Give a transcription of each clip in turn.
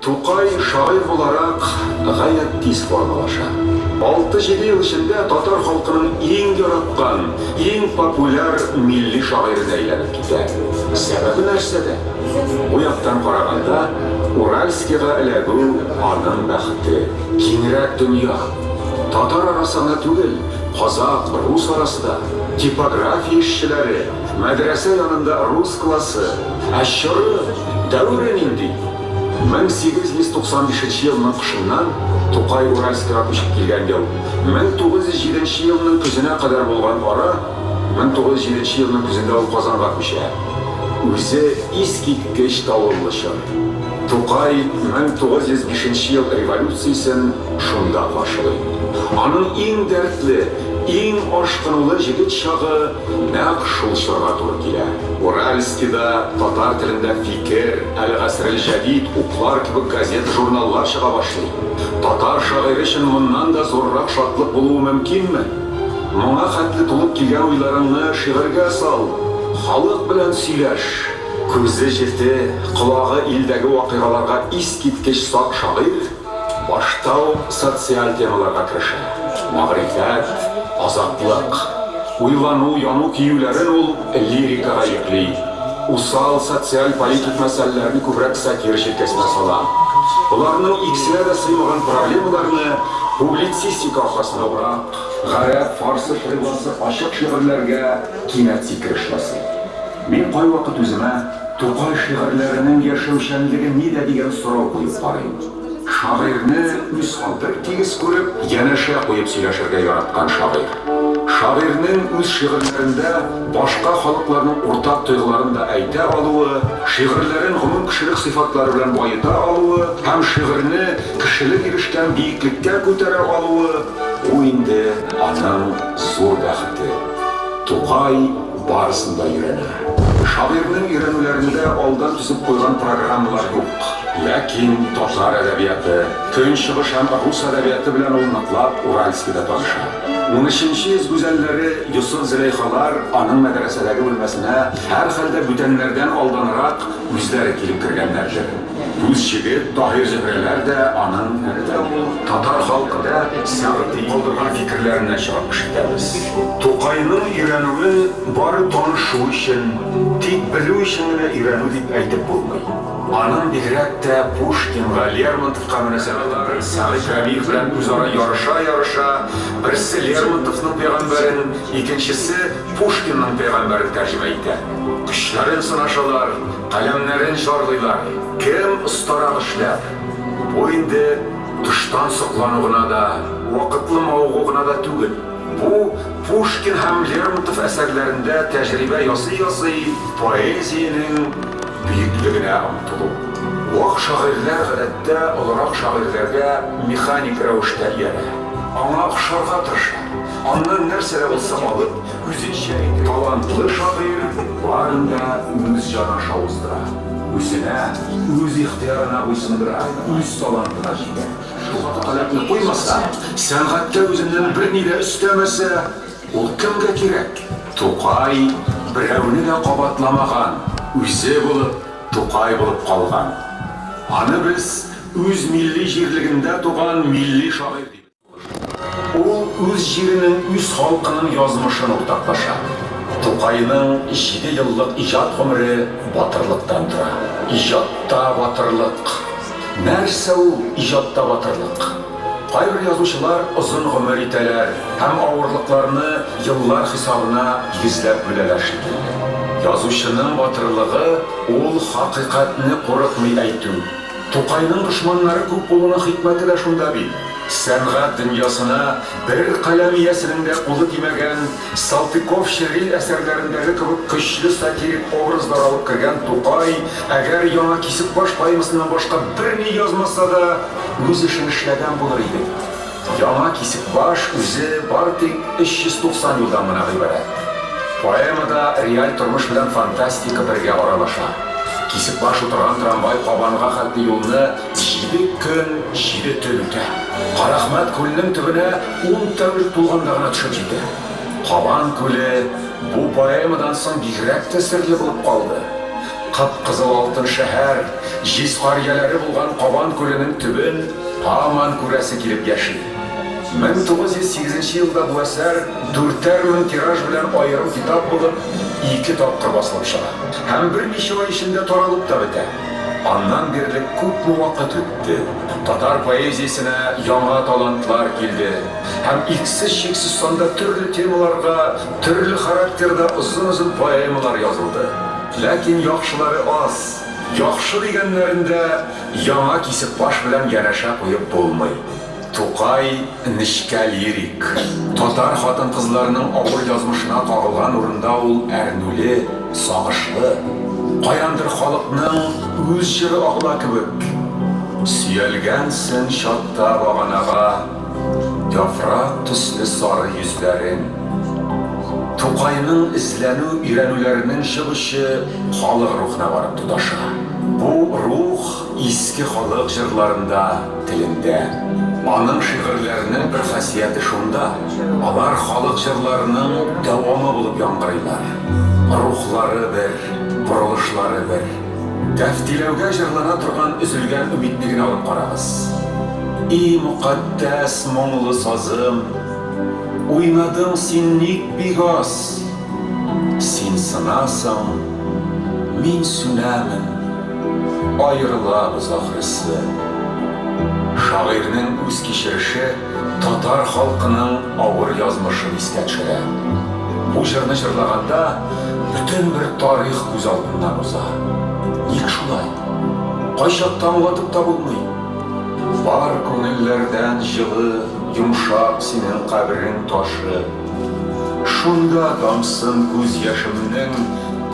Тукай шагыйрь буларак гаять тиз формалаша. Алты-җиде ел эчендә татар халкының иң яраткан, иң популяр милли шагыйренә әйләнеп китә. Сәбәбе нәрсәдә? Бу яктан караганда, Уральскига эләгү аның бәхете. Киңрәк дөнья. Татар арасы гына түгел, казакъ, рус арасы да. Типография эшчеләре, мәдрәсә янында рус классы. Ә чоры, дәвере нинди? 1895 нче елның кышыннан, Тукай Уральскига күчеп килгән ел, 1907 нче елның көзенә кадәр булган ара, 1907 нче елның көзендә ул Казанга күчә. Үзе искиткеч давыллы чор. Тукай 1905 нче ел революциясен шунда каршылый. Аның иң дәртле, иң ашкынулы җегет чагы нәкъ шул чорга туры килә. Уральскида татар телендә Фикер, Әл-Гасрелҗәдид, Уклар кебек газета-журналлар чыга башлый. Татар шагыйре өчен моннан да зуррак шатлык булуы мөмкинме? Моңа хәтле тулып килгән уйларыңны шигырьгә сал, халык белән сөйләш! Күзе җете, колагы илдәге вакыйгаларга искиткеч сак шагыйрь, Башта ук социаль темаларга керешә. Мәгърифәт, азатлык. Уйлану, яну-көюләрен ул лирикага йөкли. Усал социаль-политик мәсьәләләрне күбрәк сатира җилкәсенә сала. Боларның икесенә дә сыймаган проблемаларны публицистика аркасына урап, гарәп, фарсы приласы ачык шигырьләргә кинәт сикереш ясый. Мин кайвакыт үземә Тукай шигырьләренең яшәүчәнлеге нидә дигән сорау куеп карыйм. Шагыйрьне үз халкы бер тигез күреп, янәшә куеп сөйләшергә яраткан шагыйрь. Шагыйрьнең үз шигырьләрендә башка халыкларның уртак тойгыларын да әйтә алуы, шигырьләрен гомумкешелек сыйфатлары белән баета алуы һәм шигырьне кешелек ирешкән биеклеккә күтәрә алуы, бу инде аның зур бәхете. Тукай барысын да өйрәнә. Шагыйрьнең өйрәнүләрендә алдан төзеп куйган программалар юк. Ләкин татар әдәбияты, Көнчыгыш һәм рус әдәбияты белән ул ныклап Уральскида таныша. Унөченче йөз гүзәлләре Йосыф-Зөләйхалар аның мәдрәсәдәге бүлмәсенә һәрхәлдә бүтәннәрдән алданрак үзләре килеп кергәннәрдер. Үз җегет Таһир-Зөһрәләр дә аның Әлдә ул татар халкы да Сәгъди калдырган фикерләреннән чыгып эш итәбез. Тукайның өйрәнүе бары танышу өчен, тик белү өчен генә өйрәнү дип әйтеп булмый. Аның бигрәк тә Пушкинга, Лермонтовка мөнәсәбәте Сәгыйть Рәмиев белән үзара ярыша-ярыша, берсе Лермонтовның пәйгамбәрен, икенчесе Пушкинның пәйгамбәрен тәрҗемә итә. Көчләрен сынашалар, Каләмнәрен чарлыйлар. Кем остарак эшләр? Бу инде тыштан соклану гына да, вакытлы мавыгу гына да түгел. Бу, Пушкин һәм Лермонтов әсәрләрендә тәҗрибә ясый-ясый, поэзиянең бөеклегенә омтылу. Вак шагыйрьләр гадәттә олырак шагыйрьләргә механик рәвештә иярә, аңа охшарга тырыша, аннан нәрсә дә булса алып, Үзенчә итеп талантлы шагыйрь барын да үз җаны аша уздыра, үзенә, үз ихтыярына буйсындыра, үз талантына җигә. Шул таләпне куймаса, сәнгатькә үзеннән берни дә өстәмәсә, ул кемгә кирәк? Тукай берәүне дә кабатламаган, үзе булып, Тукай булып калган. Аны без үз милли җирлегендә туган милли шагыйрь дибез. Ул үз җиренең, үз халкының язмышын уртаклаша. Тукайның җиде еллык иҗат гомере батырлыктан тора. Иҗатта батырлык. Нәрсә ул иҗатта батырлык? Кайбер язучылар озын гомер итәләр һәм авырлыкларны еллар хисабына йөзләп бүләләр шикелле. Язучының батырлыгы, ул хакыйкатьне курыкмый әйтү. Тукайның дошманнары күп булуның хикмәте дә шунда бит. Сәнгать дөньясына бер каләм иясенең дә кулы тимәгән Салтыков-Щедрин әсәрләрендәге кебек көчле сатирик образлар алып кергән Тукай, әгәр Яңа Кисекбаш поэмасыннан башка берни язмаса да, үз эшен эшләгән булыр иде. Яңа Кисекбаш үзе бары тик 390 юлдан гына гыйбарәт. Поэмада реаль тормыш белән фантастика бергә аралаша. Кисекбаш утырган трамвай Кабанга хәтле юлны җиде көн, җиде төн үтә. Карәхмәт күленең төбенә ун тәүлек тулганда гына төшеп җитә. Кабан күле бу поэмадан соң бигрәк тә серле булып калды. Кып-кызыл алтын шәһәр. Җиз карьяләре булган Кабан күленең төбен һаман күрәсе килеп яши. 1908 нче елда бу әсәр дүртәр мең тираж белән аерым китап булып ике тапкыр басылып чыга һәм берничә ай эчендә таралып та бетә. Аннан бирле күпме вакыт үтте, татар поэзиясенә яңа талантлар килде һәм иксез-чиксез санда төрле темаларга, төрле характерда озын-озын поэмалар язылды. Ләкин яхшылары аз. Яхшы дигәннәрен дә яңа Кисекбаш белән янәшә куеп булмый. Тукай, нечкә лирик. Татар хатын-кызларының авыр язмышына кагылган урында ул әрнүле, сагышлы. Каяндыр халыкның үз җыры агыла кебек. Сөялгәнсең чатта баганага, Яфрак төсле сары йөзләрең. Тукайның эзләнү-өйрәнүләренең чык очы халык рухына барып тоташа. Бу рух иске халык җырларында, телендә. Аның шигырьләренең бер хасияте шунда, алар халык җырларының дәвамы булып яңгырыйлар. Рухлары бер, борылышлары бер. Тәфтиләүгә җырлана торган Өзелгән өмидне генә алып карагыз. И мөкатдәс моңлы сазым, Уйнадың син ник бик аз? Син сынасың, мин сүнәмен, Аерылабыз ахрысы. Шагыйрьнең үз кичереше татар халкының авыр язмышын искә төшерә. Бу җырны җырлаганда бөтен бер тарих күз алдыннан уза. Ник шулай? Кайчакта аңлатып та булмый. Бар күңелләрдән җылы, йомшак синең каберең ташы. Шунда тамсын күз яшемнең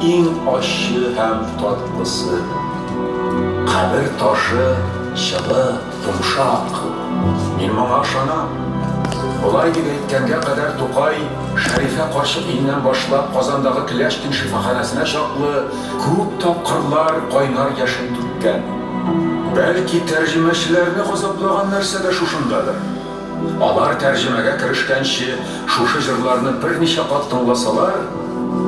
иң ачы һәм татлысы. Кабер ташы җылы, йомшак. Мин моңа ышанам. Болай дип әйткәнгә кадәр Тукай Шәрифә карчык өеннән башлап Казандагы Клячкин шифаханәсенә чаклы күп тапкырлар кайнар яшен түккән. Бәлки, тәрҗемәчеләрне газаплаган нәрсә дә шушындадыр. Алар тәрҗемәгә керешкәнче шушы җырларны берничә кат тыңласалар,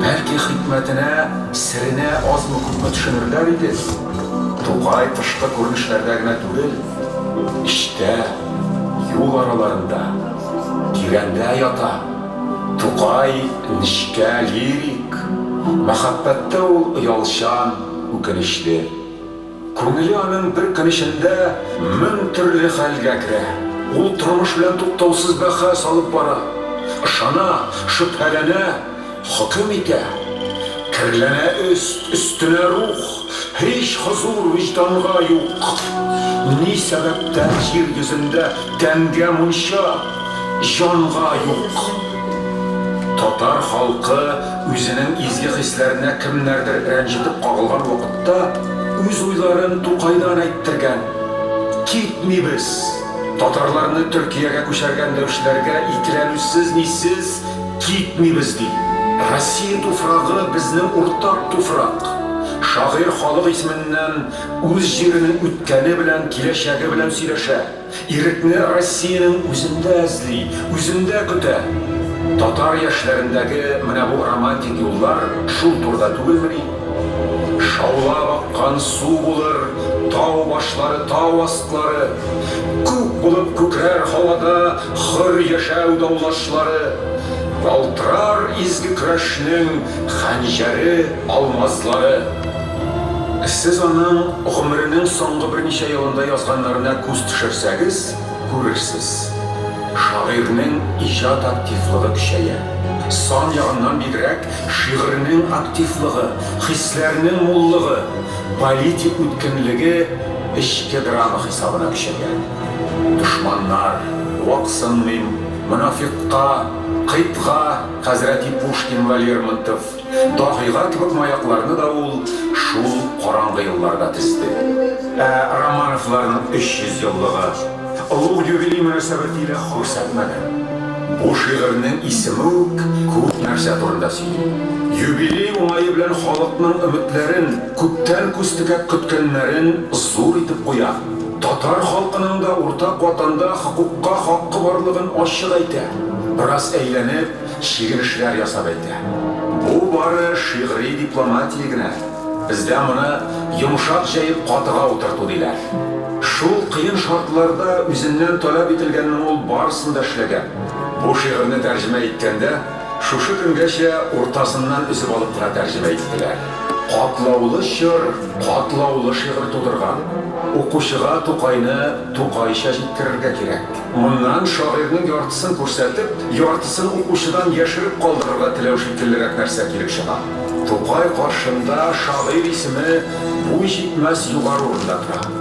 бәлки, хикмәтенә, серенә азмы-күпме төшенерләр иде. Тукай тышкы күренешләрдә генә түгел, эчтә, юл араларында, тирәндә ята. Тукай, нечкә лирик. Мәхәббәттә ул оялчан, үкенечле. Күңеле аның бер көн эчендә мең төрле хәлгә керә. Ул тормыш белән туктаусыз бәхәс алып бара. Ышана, шөбһәләнә, хөкем итә. Керләнә өст, өстенә рух, һич хозур вөҗданга юк. Ни сәбәптән җир йөзендә тәнгә мунча, җанга юк? Татар халкы үзенең изге хисләренә кемнәрдер рәнҗетеп кагылган вакытта үз уйларын Тукайдан әйттергән. Китмибез! Татарларны Төркиягә күчәргә өндәүчеләргә икеләнүсез-нисез китмибез, ди. Россия туфрагы, безнең уртак туфрак. Шагыйрь халык исеменнән үз җиренең үткәне белән, киләчәге белән сөйләшә. Ирекне Россиянең үзендә эзли, үзендә көтә. Татар яшьләрендәге менә бу романтик юллар шул турыда түгелмени? Шаулап аккан су булыр тау башлары, тау астлары. Күк булып күкрәр һавада хөр яшәү даулашлары. Ялтырар изге көрәшнең хәнҗәре, алмазлары. Сез аның гомеренең соңгы берничә елында язганнарына күз төшерсәгез, күрерсез, шагыйрьнең иҗат активлыгы көчәя. Сан ягыннан бигрәк, шигыренең активлыгы, хисләренең муллыгы, политик үткенлеге эчке драма хисабына көчәя. Дошманнар, Ваксынмыйм, Монафикъка, Кыйтга, Хәзрәти Пушкин вә Лермонтов, Даһига кебек маякларны да ул шул караңгы елларда тезде. Ә Романовларның 300 еллыгы, олуг юбилей мөнәсәбәте илә күрсәтмәгән. Бу шигырьнең исеме үк күп нәрсә турында сөйли. Юбилей уңае белән халыкның өметләрен, күптән күз текәп көткәннәрен зур итеп куя. Татар халкының да уртак Ватанда хокукка хакы барлыгын ачык әйтә. Бераз әйләнеп, чигенешләр ясап әйтә. Бу бары шигъри дипломатия генә. Бездә моны йомшак җәеп катыга утырту диләр. Шул кыен шартларда үзеннән таләп ителгәннең ул барысын да эшләгән. Бу шигырьне тәрҗемә иткәндә, шушы көнгәчә уртасыннан өзеп алып кына тәрҗемә иттеләр. Катлаулы чор катлаулы шигырь тудырган. Укучыга Тукайны Тукайча җиткерергә кирәк. Моннан шагыйрьнең яртысын күрсәтеп, яртысын укучыдан яшереп калдырырга теләү шикеллерәк нәрсә килеп чыга. Тукай каршында шагыйрь исеме буй җитмәс югары урында тора.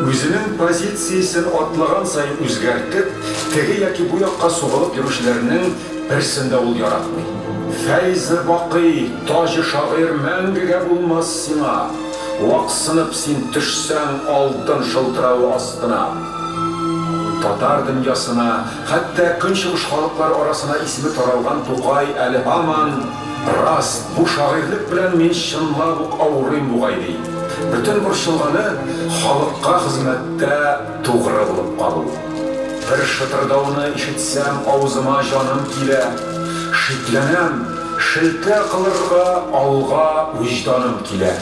Үзенең позициясен атлаган саен үзгәртеп, теге яки бу якка сугылып йөрүчеләрнең берсен дә ул яратмый. Фәйзе бакый, таҗы шагыйрь мәңгегә булмас сиңа, ваксынып син төшсәң алтын шылтыравы астына. Татар дөньясына, хәтта Көнчыгыш халыклары арасына исеме таралган Тукай әле һаман, Рас, бу шагыйрьлек белән мин чынлап ук авырыйм бугай, ди. Бөтен борчылганы, халыкка хезмәттә тугры булып калу. Бер шытырдауны ишетсәм, авызыма җаным килә. Шикләнәм, шелтә кылырга алга вөҗданым килә.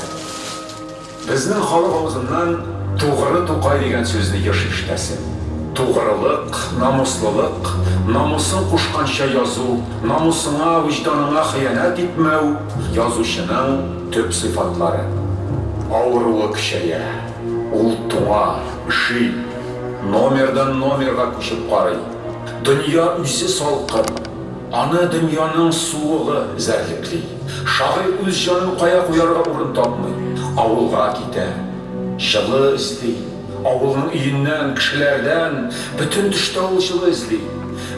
Безнең халык авызыннан тугры Тукай дигән сүзне еш ишетәсең. Тугрылык, намуслылык, намусың кушканча язу, намусыңа, вөҗданыңа хыянәт итмәү, язучының төп сыйфатлары. Авыруы көчәя, ул туңа, өши, номердан номерга күчеп карый. Дөнья үзе салкын. Аны дөньяның суыгы эзәрлекли. Шагыйрь үз җанын кая куярга урын тапмый. Авылга китә. Җылы эзли. Авылның өеннән, кешеләрдән, бөтен төштә ул җылы эзли.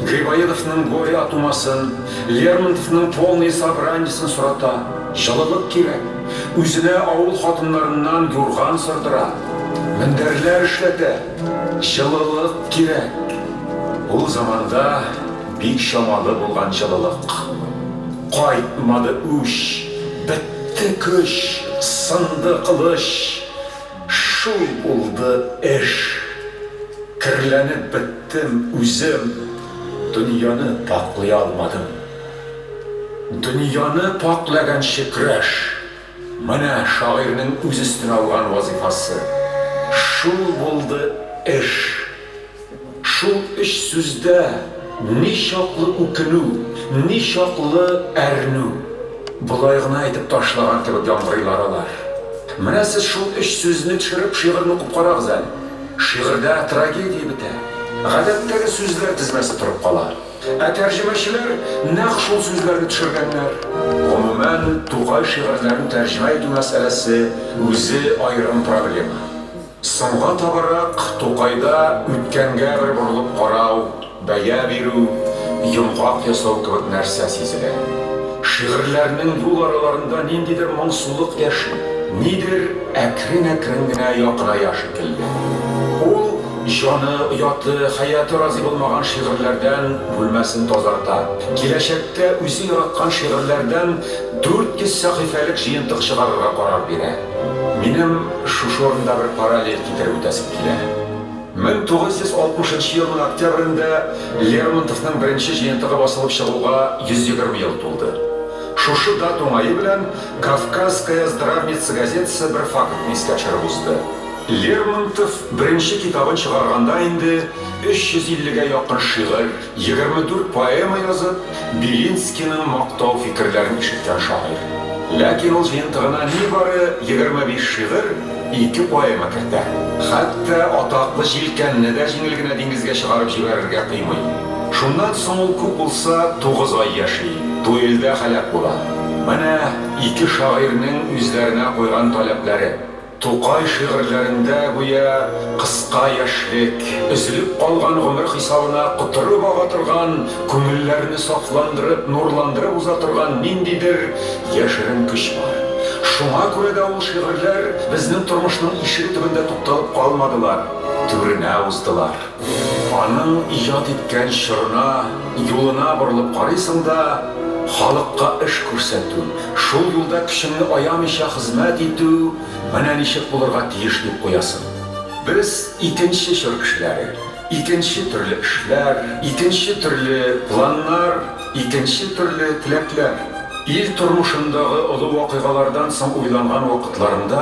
Грибоедовның Горе от умасын, Лермонтовның Полное собраниесен сората. Җылылык кирәк. Үзенә авыл хатыннарыннан юрган сырдыра. Мендәрләр эшләтә. Җылылык кирәк. Ул заманда Бик чамалы булган җылылык. Кайтмады үч, бетте көч, сынды кылыч, шул булды эш. Керләнеп беттем үзем, дөньяны пакълый алмадым. Дөньяны пакъләгәнче көрәш, менә шагыйрьнең үз өстенә алган вазыйфасы. Шул булды эш. Шул өч сүздә ничаклы үкенү, ничаклы әрнү. Болай гына әйтеп ташлаган кебек яңгырыйлар алар. Менә сез шул өч сүзне төшереп шигырьне укып карагыз әле. Шигырьдә трагедия бетә. Гадәттәге сүзләр тезмәсе торып кала. Ә тәрҗемәчеләр нәкъ шул сүзләрне төшергәннәр. Гомумән, Тукай шигырьләрен тәрҗемә итү мәсьәләсе үзе аерым проблема. Соңга табарак Тукайда үткәнгә бер борылып карау, бәя бирү, йомгак ясау кебек нәрсә сизелә. Шигырьләрнең юл араларында ниндидер моңсулык яши, нидер әкрен-әкрен генә якыная шикелле. Ул җаны, ояты, хәяты разый булмаган шигырьләрдән бүлмәсен тазарта, киләчәктә үзе яраткан шигырьләрдән 400 сәхифәлек җыентык чыгарырга карар бирә. Минем шушы урында бер параллель китереп үтәсем килә. 1960 нчы елның октябрендә Лермонтовның беренче җыентыгы басылып чыгуга 120 ел тулды. Шушы дата уңае белән Кавказская здравница газетасы бер фактны искә төшереп узды. Лермонтов беренче китабын чыгарганда инде 350 гә якын шигырь, 24 поэма язып, Белинскийның мактау фикерләрен ишеткән шагыйрь. Ләкин ул җыентыгына нибары 25 шигырь, ике поэма кертә. Хәтта атаклы Җилкәнне дә җиңел генә диңгезгә чыгарып җибәрергә кыймый. Шуннан соң ул күп булса тугыз ай яши, дуэльдә һәлак була. Менә ике шагыйрьнең үзләренә куйган таләпләре. Тукай шигырьләрендә гүя кыска яшьлек, өзелеп калган гомер хисабына котырып ага торган, күңелләрне сафландырып, нурландырып уза торган ниндидер яшерен көч бар. Шуңа күрә дә ул шигырьләр безнең тормышның ишеге төбендә тукталып калмадылар, түренә уздылар. Аның иҗат иткән чорына, юлына борылып карыйсың да, халыкка эш күрсәтү, шул юлда көчеңне аямыйча хезмәт итү менә ничек булырга тиеш дип куясың. Без икенче чор кешеләре, икенче төрле эшләр, икенче төрле планнар, икенче төрле теләкләр. Ил тормышындагы олы вакыйгалардан соң уйланган вакытларымда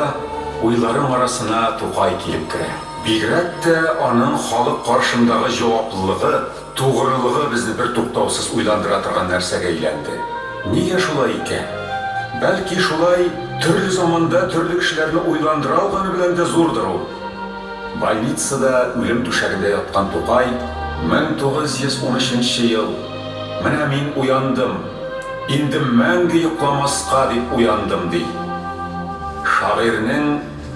уйларым арасына Тукай килеп керә. Бигрәк тә аның халык каршындагы җаваплылыгы, тугрылыгы безне бертуктаусыз уйландыра торган нәрсәгә әйләнде. Нигә шулай икән? Бәлки, шулай төрле заманда төрле кешеләрне уйландыра алганы белән дә зурдыр ул. Больницада үлем түшәгендә яткан Тукай, 1913 нче ел, Менә мин уяндым. Инде мәңге йокламаска дип уяндым, ди. Шагыйрьнең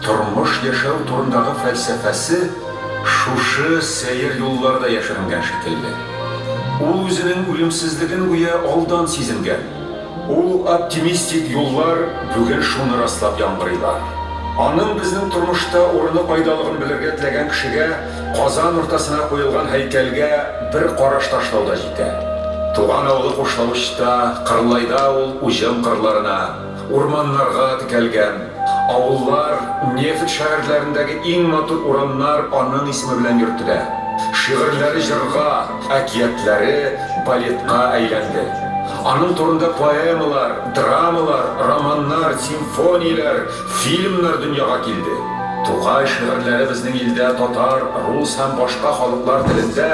тормыш-яшәү турындагы фәлсәфәсе шушы сәер юлларда яшеренгән шикелле. Ул үзенең үлемсезлеген гүя алдан сизенгән. Ул оптимистик юллар бүген шуны раслап яңгырыйлар. Аның безнең тормышта урыны кайдалыгын белергә теләгән кешегә Казан уртасына куелган һәйкәлгә бер караш ташлау да җитә. Туган авылы Кушлавычта, Кырлайда ул уҗым кырларына, урманнарга текәлгән. Авыллар, нефть шәһәрләрендәге иң матур урамнар аның исеме белән йөртелә. Шигырьләре җырга, әкиятләре балетка әйләнде. Аның турында поэмалар, драмалар, романнар, симфонияләр, фильмнар дөньяга килде. Тукай шигырьләре безнең илдә татар, рус һәм башка халыклар телендә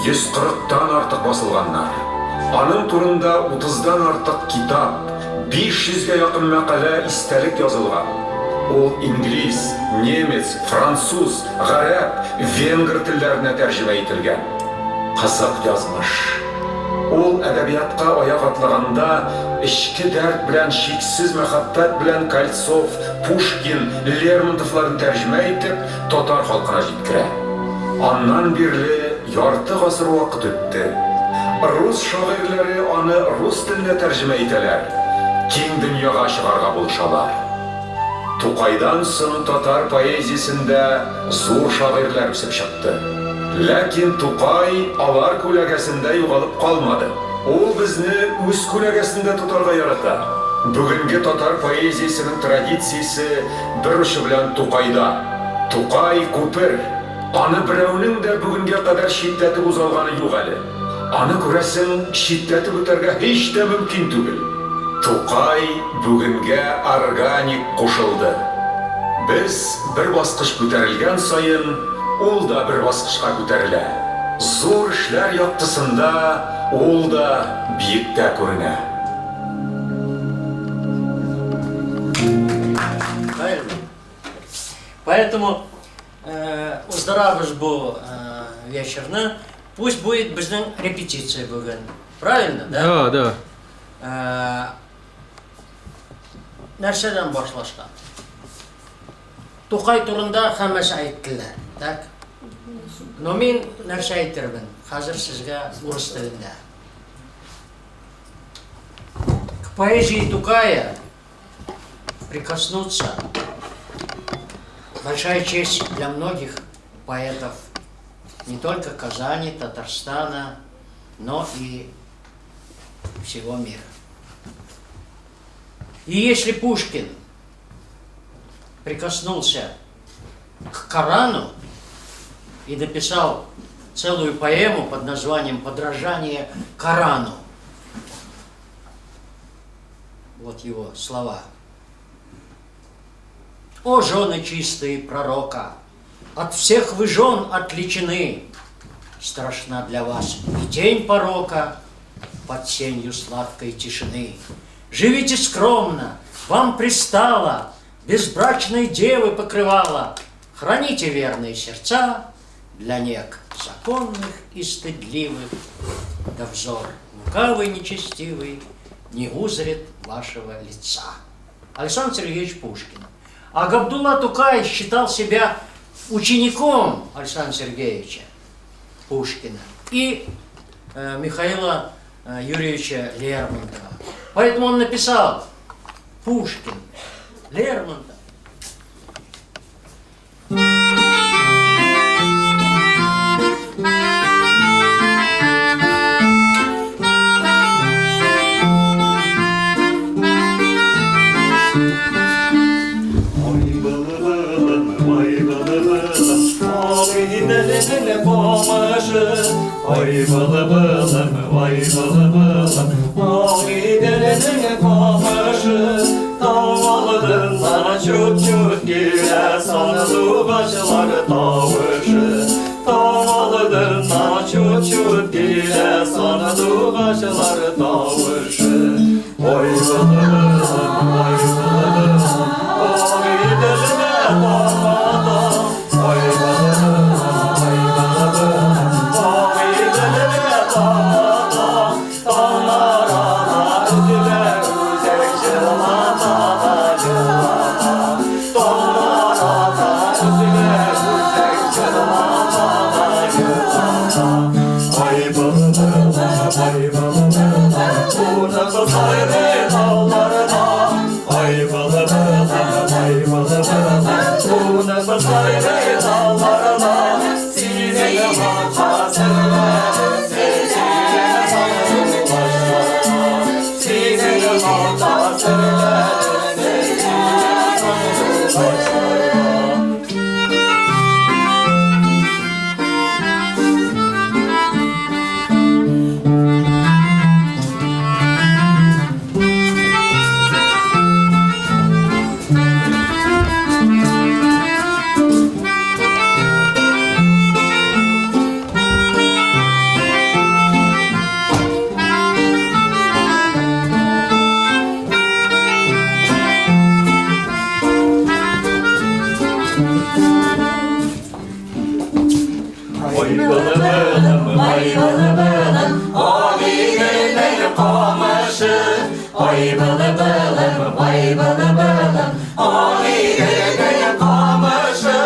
140 тан артык басылганнар. Аның турында утыздан артык китап, 500 гә якын мәкалә, истәлек язылган. Ул инглиз, немец, француз, гарәп, венгр телләренә тәрҗемә ителгән. Кызык язмыш. Ул әдәбиятка аяк атлаганда, эчке дәрт белән, чиксез мәхәббәт белән Кольцов, Пушкин, Лермонтовларны тәрҗемә итеп, татар халкына җиткерә. Аннан бирле ярты гасыр вакыт үтте. Рус шагыйрьләре аны рус теленә тәрҗемә итәләр, киң дөньяга чыгарга булышалар. Тукайдан соң татар поэзиясендә зур шагыйрьләр үсеп чыкты. Ләкин Тукай алар күләгәсендә югалып калмады. Ул безне үз күләгәсендә тотарга ярата. Бүгенге татар поэзиясенең традициясе бер очы белән Тукайда. Тукай, күпер. Аны берәүнең дә бүгенгә кадәр читләтеп уза алганы юк әле. Аны, күрәсең, читләтеп үтәргә һич тә мөмкин түгел. Тукай бүгенгә органик кушылды. Без бер баскыч күтәрелгән саен, ул да бер баскычка күтәрелә. Зур эшләр яктысында ул да биектә күренә. Правильно? Поэтому уздырабыз бу вечерны. Пусть будет безнең репетиция бүген. Правильно, да? Да, да. Нәрсәдән башлашка? Тукай турында һәммәсе әйттеләр, так? Но мин нәрсә әйтермен хәзер сезгә урыс телендә. К поэзии Тукая прикоснуться большая честь для многих поэтов не только Казани, Татарстана, но и всего мира. И если Пушкин прикоснулся к Корану и написал целую поэму под названием «Подражание Корану», вот его слова. «О, жены чистые пророка, от всех вы жен отличены, страшна для вас и тень порока под сенью сладкой тишины. Живите скромно, вам пристало, безбрачной девы покрывало. Храните верные сердца для нек законных и стыдливых, да взор лукавый нечестивый не узрит вашего лица. Александр Сергеевич Пушкин. А Габдулла Тукай считал себя учеником Александра Сергеевича Пушкина и Михаила Юрьевича Лермонтова. Поэтому он написал Пушкин, Лермонтов. Ай, былы-былы, ай, былы-былы. Агыйделнең камышы, ай былы-былым, ай былы-былым. Агыйделнең камышы, таң алдыннан чут-чут килә сандугачлар тавышы. Таң алдыннан чут-чут килә сандугачлар тавышы. Ой былы-былым, ой былы-былым, Агыйделне тамада. Ой былы-былым, ой былы-былым, Агыйделне тамада. Таңнар ана өзелә үзәк җылата да җылата. Таңнар ана өзелә үзәк җылата да җылата. Ай былы-былым, ай былы-былым, Кунак сайрый тауларда. Ай былы-былым, ай былы-былым, Кунак сайрый тауларда. Синең хакка серләре сизелә сандугачларда. Синең хакка серләре сизелә сандугачларда. Ой былы-былым, ай былы-былым, Агыйделнең камышы. Ой былы-былым, ай былы-былым, Агыйделнең камышы.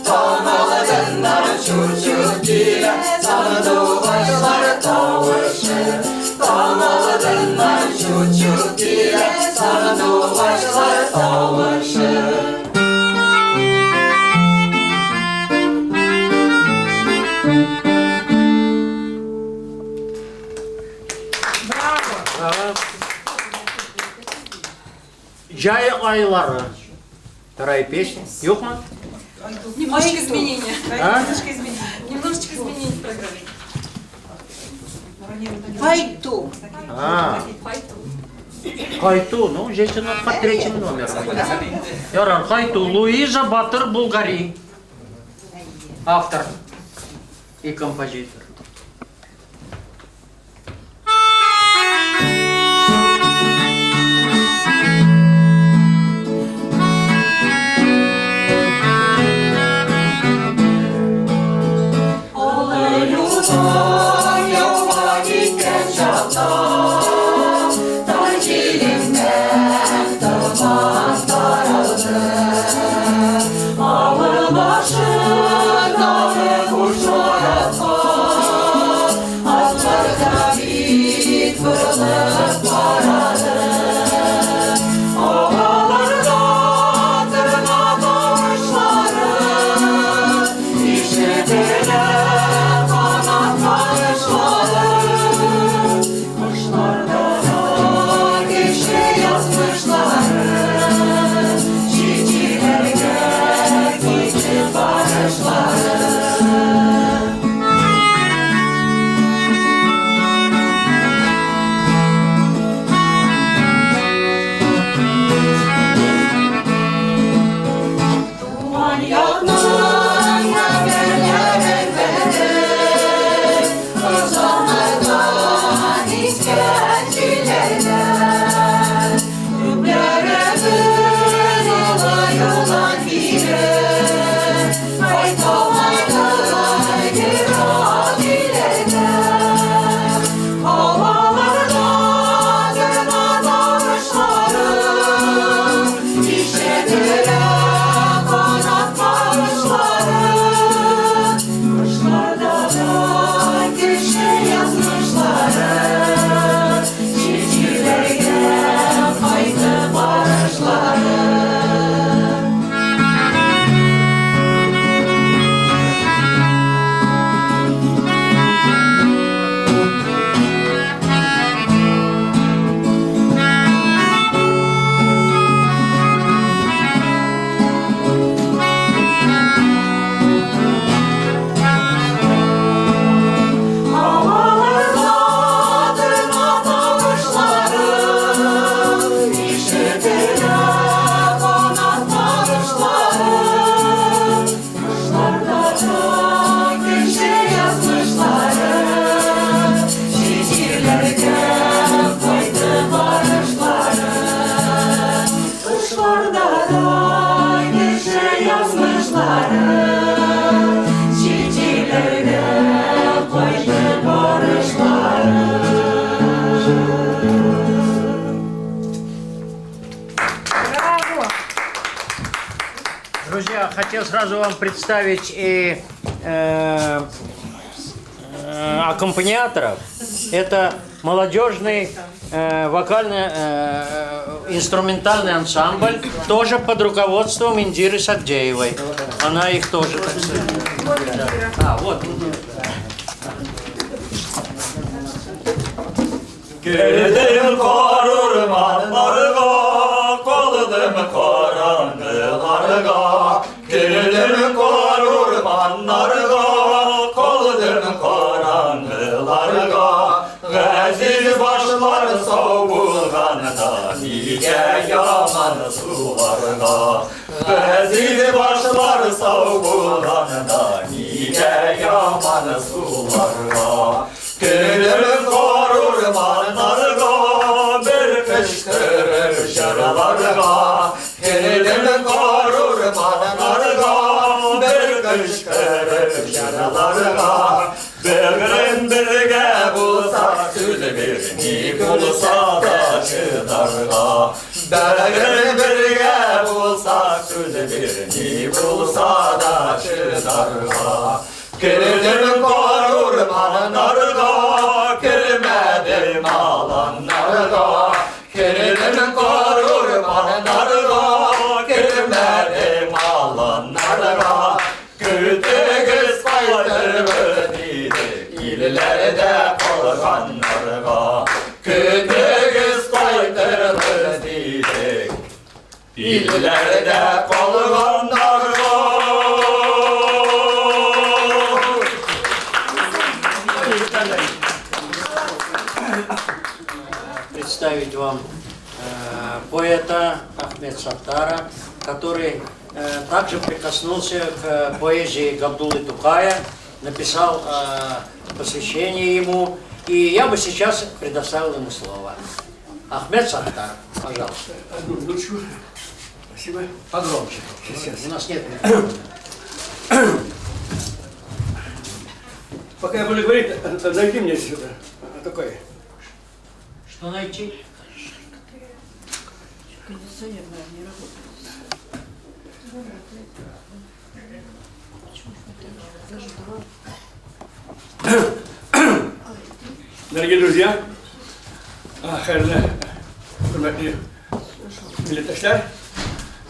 Таң алдыннан чут-чут килә сандугачлар тавышы. Таң алдыннан чут-чут килә сандугачлар тавышы. Браво! Җәй айлары. Вторая песня. Юкмы? Немножечко изменения. А? Немножко изменения. Немножечко изменений в программе. Пайту. А, Пайту. Кайту, ну, здесь у нас по третьему номеру. Ярар, Кайту, Луиза Батыр Булгари. Автор и композитор. Олы юлга киткән чакта, Тай җилемнән томан таралды. Авыл башындагы буш наратка Атлар да бит борылып карады. Агаларда торна тавышлары Ишетелә канат. хотел сразу вам представить и аккомпаниаторов. Это молодежный вокально-инструментальный ансамбль, тоже под руководством Индиры Сагдеевой. Она их тоже, так сказать. Да. А, вот. Girdim kar ormanlarga, kaldım karanlıklarga. Girdim kar ormanlarga, kaldım karanlıklarga. Gaziz başlar savulganda, nice yaman sularga. Gaziz başlar savulganda, nice yaman sularga. Gelirim kar ormanlarga, bir kışkırır şaralarga. Gelirim kar ormanlarga, bir kışkırır şaralarga. Birin birge bulsak, söz birini bulsa da çıdarga. Birin birge bulsak, söz birini bulsa da çıdarga. Girdim kar ormanlarga, girmedim alanlarga. Girdim kar ormanlarga, girmedim alanlarga. Güldüğüz kaytırdı illerde kalkanlarga. Güldüğüz kaytırdı illerde kalkanlarga. Представить вам поэта Ахмед Саттара, который также прикоснулся к поэзии Габдуллы Тукая, написал посвящение ему, и я бы сейчас предоставил ему слово. Ахмед Саттар, пожалуйста. Одну минуточку. Спасибо. Погромче. Сейчас. У нас нет микрофона. Пока я буду говорить, найди мне сюда такой. Что найти? Кондиционер, наверное, не работает. Даже два. Дорогие друзья, хәерле хөрмәтле милләттәшләр,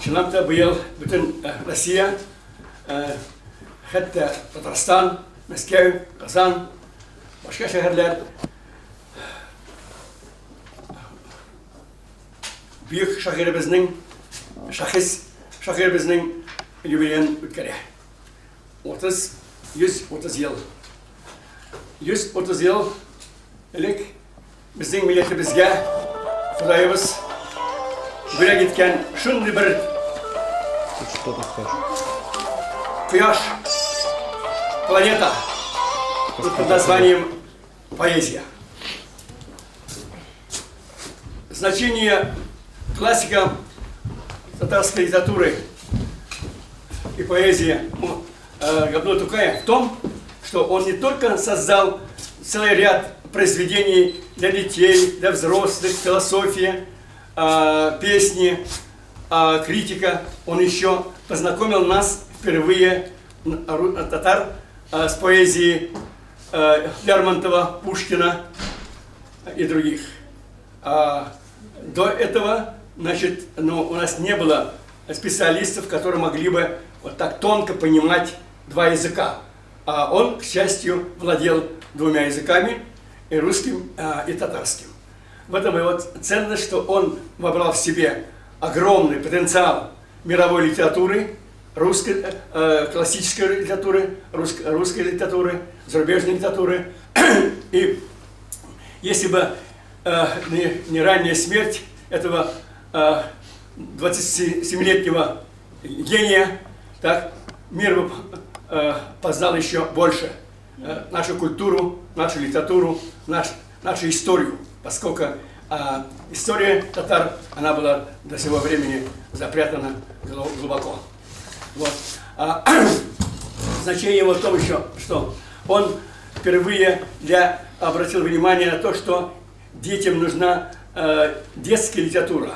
чынлап та быел бөтен Россия, хәтта Татарстан, Мәскәү, Казан, башка шәһәрләр бөек шагыйребезнең, шәхес шагыйребезнең юбилеен үткәрә. 30, 130 ел. 130 ел элек безнең милләтебезгә Ходаебыз бүләк иткән шундый бер кояш, планета под названием поэзия. Значение классика татарской литературы и поэзии Габдуллы Тукая в том, что он не только создал целый ряд произведений для детей, для взрослых, философия, песни, критика, он еще познакомил нас впервые, татар, с поэзией Лермонтова, Пушкина и других. До этого, значит, у нас не было специалистов, которые могли бы вот так тонко понимать два языка. А он, к счастью, владел двумя языками, и русским, и татарским. В этом его ценность, что он вобрал в себе огромный потенциал мировой литературы, русской, классической литературы, русской литературы, зарубежной литературы. И если бы не ранняя смерть этого 27-летнего гения, так, мир бы познал еще больше нашу культуру, нашу литературу, нашу историю, поскольку история татар, она была до сего времени запрятана глубоко. Вот. Значение его в том еще, что он впервые обратил внимание на то, что детям нужна детская литература,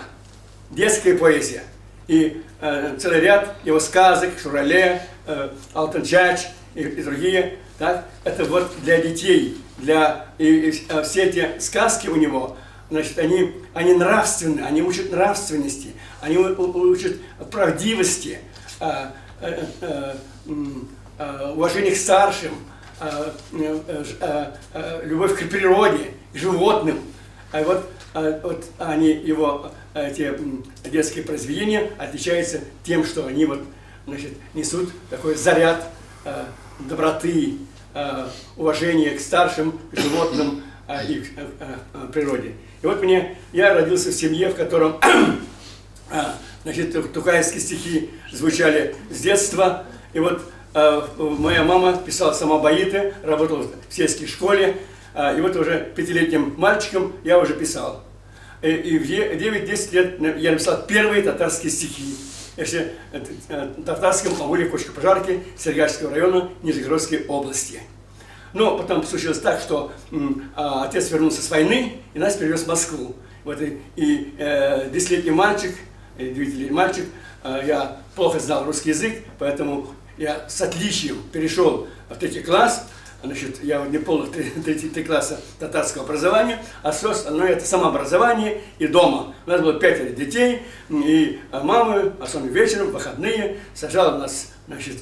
детская поэзия. И целый ряд его сказок, Шурале, Алтынчач и другие, так, это вот для детей, все эти сказки у него, значит, они нравственны, они учат нравственности, они учат правдивости, уважение к старшим, любовь к природе, к животным. А вот они, его, эти детские произведения отличаются тем, что они вот, значит, несут такой заряд доброты, уважения к старшим, к животным и к природе. И вот я родился в семье, в котором значит, тукаевские стихи звучали с детства. И вот моя мама писала сама баиты, работала в сельской школе. И вот уже пятилетним мальчиком я уже писал. И в 9-10 лет я написал первые татарские стихи. Если в татарском ауле Кочка-Пожарки Сергачского района Нижегородской области. Но потом случилось так, что отец вернулся с войны и нас перевез в Москву. Вот, и 10-летний мальчик, 9-летний мальчик, я плохо знал русский язык, поэтому я с отличием перешел в 3 класс. Значит, я не полных три класса татарского образования, а все остальное это самообразование и дома. У нас было 5 детей, и мамы, особенно вечером, в выходные, сажала нас, значит,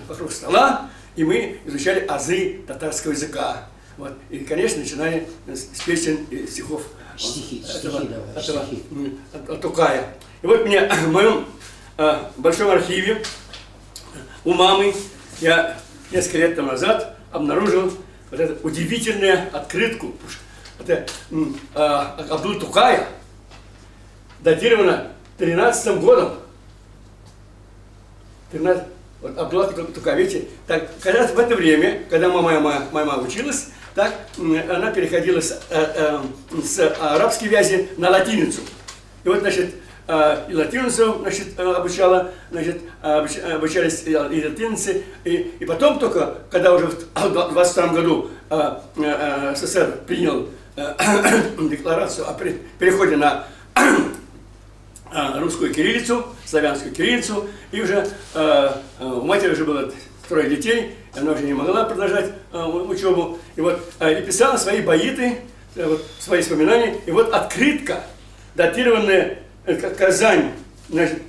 вокруг стола, и мы изучали азы татарского языка. Вот. И, конечно, начинали с песен и стихов этого Тукая. И вот мне в моем большом архиве у мамы я несколько лет тому назад обнаружил вот эту удивительную открытку. Это Абдуллы Тукая, датирована 13-м годом. 13, вот Абдулла Тукай, видите, так, когда в это время, когда моя мама училась, так, она переходила с арабской вязи на латиницу. И вот, значит, и латиницу, значит, обучала, значит, обучались и латиницы, и потом только, когда уже в 22 году СССР принял декларацию о переходе на русскую кириллицу, славянскую кириллицу, и уже у матери уже было 3 детей, и она уже не могла продолжать учебу, и вот и писала свои баиты, вот, свои воспоминания, и вот открытка, датированная Казань, значит,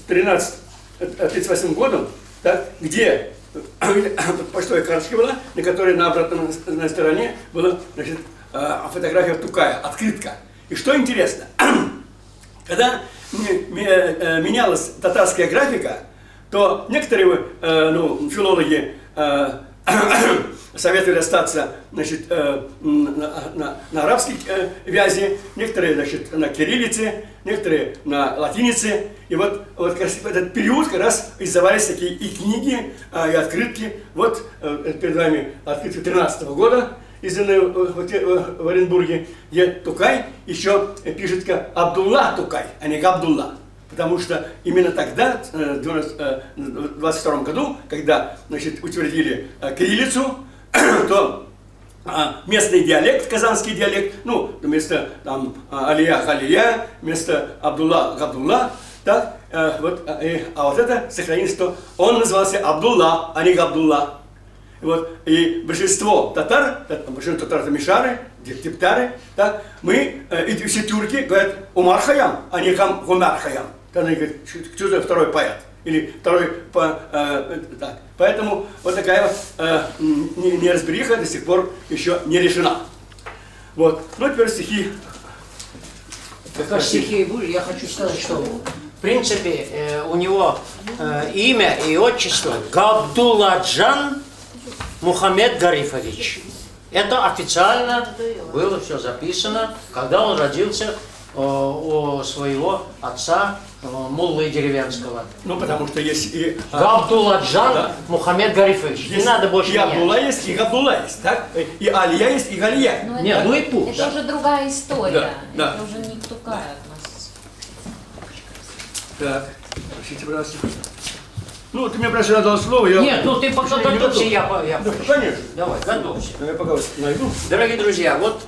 38 годом, так, где почтовая карточка была, на которой на обратной стороне была, значит, фотография Тукая, открытка. И что интересно, когда менялась татарская графика, то некоторые филологи советовали остаться, значит, на арабской вязи, некоторые, значит, на кириллице, некоторые на латинице. И вот как раз в этот период как раз издавались такие и книги, и открытки. Вот перед вами открытка 13-го года, изданная в Оренбурге, где Тукай еще пишет как Абдулла Тукай, а не Габдулла. Потому что именно тогда, в 22 году, когда, значит, утвердили кириллицу, то местный диалект, казанский диалект, ну, вместо там Алия Галия, вместо Абдулла Габдулла, так, вот, а вот это сохранилось, что он назывался Абдулла, а не Габдулла. Вот, и большинство татар это мишары, типтары, так, мы, и все тюрки говорят Умар Хайям, а не Гумар Хайям. Они говорят, что за второй поэт? Или второй, так. Поэтому вот такая неразбериха до сих пор еще не решена. Вот. Ну, теперь стихи. Пока стихи будут, я хочу сказать, что в принципе у него имя и отчество Габдулладжан Мухаммед Гарифович. Это официально было все записано, когда он родился у своего отца муллы деревенского. Ну, потому что есть и... Габдулладжан, да. Мухаммед Гарифович. Есть, не надо больше и Абдулла есть, и Габдулла есть, так? И Алия есть, и Галия. Но Нет, это, ну и пусть. Это уже другая история. Да, да. Это уже не к Тукаю относится. Так, простите, пожалуйста. Ну, ты мне просто дал слово, я... Нет, ну ты пока готовься, я... Да, конечно. Давай, готовься. Я пока вот найду. Дорогие друзья, вот...